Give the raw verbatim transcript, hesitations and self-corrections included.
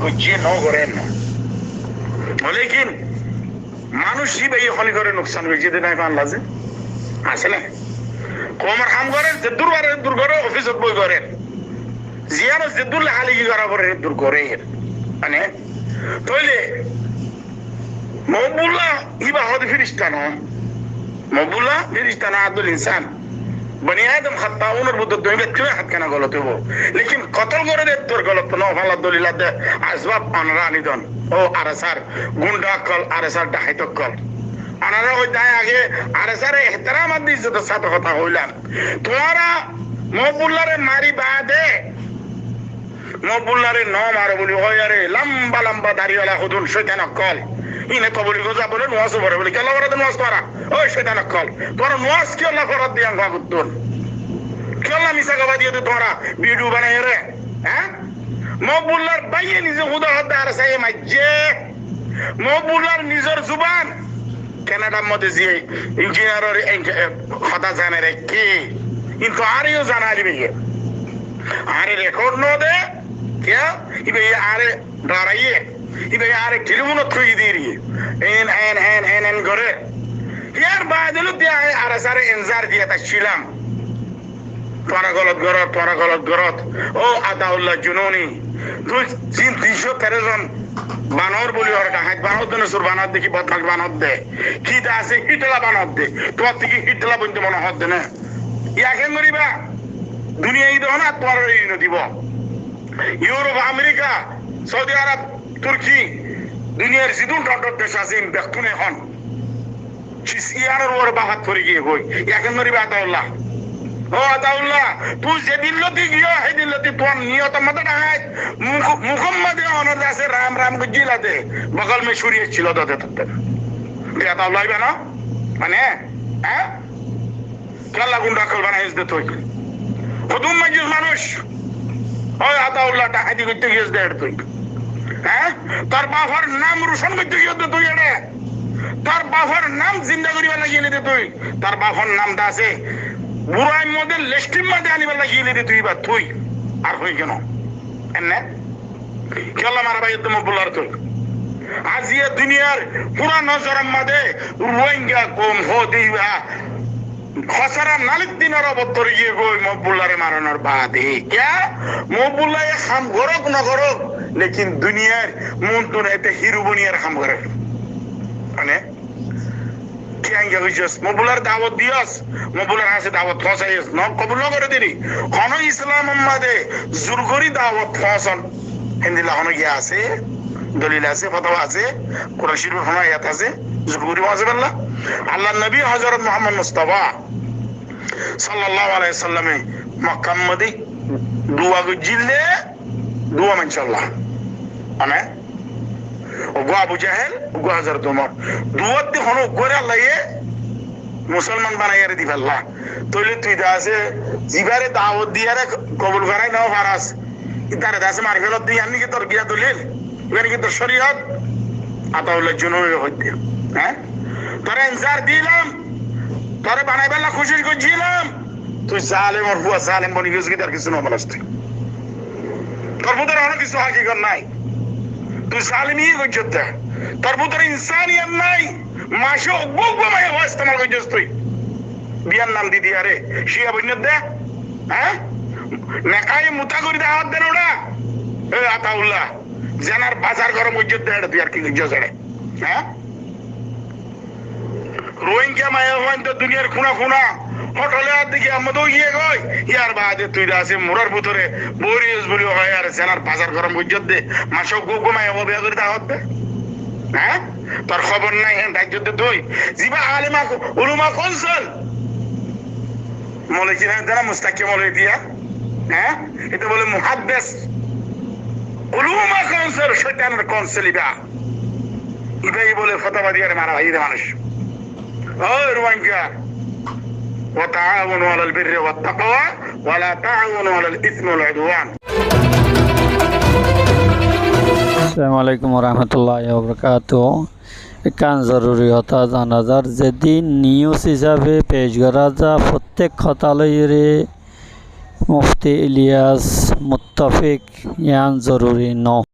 Hoijjé no gorer no. Lekin manúic ibáye honi gorer nuksan goijjé de nai fán laze. Asé né? Koumor ham gorer, zeddúr farer eddur gorer, ofisot boi gorer. Ziyánot zeddúr lehaleki gora forer eddur gorer. Mane, tóile Mohibullah ibá hoóde firista no. Mohibullah firista no, adul insán. Bani Adam hattá unor bútore dóin bekkúne hatkana golot óibo. Lekin kotol gore de ettór golot no, fála dolil adde, asbab onora ani don. Ó ARSA r gunda ókkol, ARSA r dahait ókkol. Onora hoiddé age ARSA re ehteram adde izzotor sáte hotá hoilam. Tuáñra Mohibullah re mari baade Mohibullah re no maro buli hoi, are lamba lamba dari wala hodún cóitan ókkol. Ine tobligó za bole, nuwas fore bole, kiyólla fore de nuwas tuáñra? Ói cóitan ókkol, tuáñra nuwas kiyólla fore de? Anga guttún kiyólla misa gaba diye de tuáñra video banai re? Há? Mohibullar báiye nize húda hoódde ARSA ye maijjé. Mohibullar nizor zuban Kenadar modde ze injiniyaror en-, e, hotá zane re ki? Kintu añáre yó zana libáye. Añáre rekod no de, kiyá? Ibáye añáre dhoraiye. Ibáye añáre telifónot hoi diyé. En, en, en, en, en gore. Yar baade lóti añí ARSA re enzar diya táiccílam. Tuáñra golot gorot, tuáñra golot gorot. Ó Ataullah Jununi, tui tin, tin cót teró zon banor buli, or dahait banor de, sur banor de, ki bodmac banor de, ki de asé, Hitler banor de. Tuáñttú ki Hitler boinde mone hoódde né? Yá ken goriba? Duniyai de hona tuáñrare no dibo. Yurop, Amerika, Saudi Arab, Turki, duniyar zidún dhor dhor dec asé, in bekkúne hon. Cis iyanor uore bahat fori giyé goi. Yá ken goriba Ataullah? Ó Ataullah, tui zedin lóti giyó, hedin lóti tuáñr niyotor modde dahait, muk-, mukor modde onor dase ram ram goijjíla de, bogol me cúri accíl de totte. Tui Ataullah ibá no? Mane, há? Kiyólla gunda ókkol banai de tui? Hodún maijjós manúic. Ói Ataullah, dahaiti goitte giyós de ere tui. Há? Tor bafor nam rucon goitte giyós de tui ere. Tor bafor nam zinda goribar lagi aile de tui. Tor bafor nam de asé burai modde, lestir modde anibar lagi aile de tui, ibá tui. Ar hoi keno? Enne? Kiyólla mara baiyedde Mohibullar tui? Aziya duniyar fura nozoror modde Ruáingga koum hoóde ibá hosara nalit dinor obottor giyé goi Mohibullar maranor baade. Kiyá? Mohibullah ye ham gorok no gorok, lekin duniyar muntun ete hiru boniyar ham gorer. Mane, kiyá enga goijjós? Mohibullar dawot diyós, Mohibullar hañsé dawot foóñsaiyós, no, kobul no gore deri. Hono Islamor modde zur gori dawot foóñsan, héndilla hono giya asé? Dolil asé, fatawa asé, Kuran Corifor hono ayat asé, zur gori foóñsaibolla? Allar nobi Hozorot Muhammod Mustafa Sallallahu Alaihi Wasallame Mokkar modde dua goijjíl de, dua maincólla. Mane, uggwá Abu Jahel, uggwá Hozorot Umor. Duwar de hono uggwáre Allaye musolman banaiyóre di félaiye. Tóile tui de asé zibáre dawot diyóre kobul gorai no faros, ítare de asé mari félot de, yián niki tor giya dolil? Yián niki tor coriyot? Ataullah Jununi hoitte. Há? Tore enzar dilam, tore banaibálla kucíc goijjílam, tui zalemor fua zalem boni giyós goi, ar kissú no banos tui. Tor bútore hono kissú hakikot nai. Tui zalemi goijjós de. Tor bútore insaniyot nai. Mace uggwá uggwá maiyafua estemal goijjós tui. Biyar nam di diyóre ciya boinno de. Há? Nekaye muta gori de, háwat de no ura. E Ataullah, zenar bazar gorom goijjós de, ere tui ar ki goijjós ere? Há? Ruáingga maiyafuain to duniyar kuna kuna hotole ar deki ammáde óiye goi, yar baade tui de asé murar bútore bori us buli hoi, ar zenar bazar gorom goijjós de, mace uggwá uggwá maiyafua biya gori de, háwat de. Há? Tor hóbor nai, hén dajjós de tui. Zibá alem ak-, uluma kounsel, moloi ki na, zena Mustakiya moloi diya, há? Ite bole muhaddes. Uluma kounsel, coitanor kounsel ibá. Ibáye bole fatawa diyóre mara félaiye de manúic. Ó Ruáingga, وتعاونوا على البر والتقوى ولا تعاونوا على الإثم والعدوان. Assalamu alaikum warahmatullahi wabarakatuh. Ekkán zoruri hotá zana zar, zedin nius hísabe pec gora za, fottek hotá loiyóre Mufti Iliyas muttafik, yián zoruri no.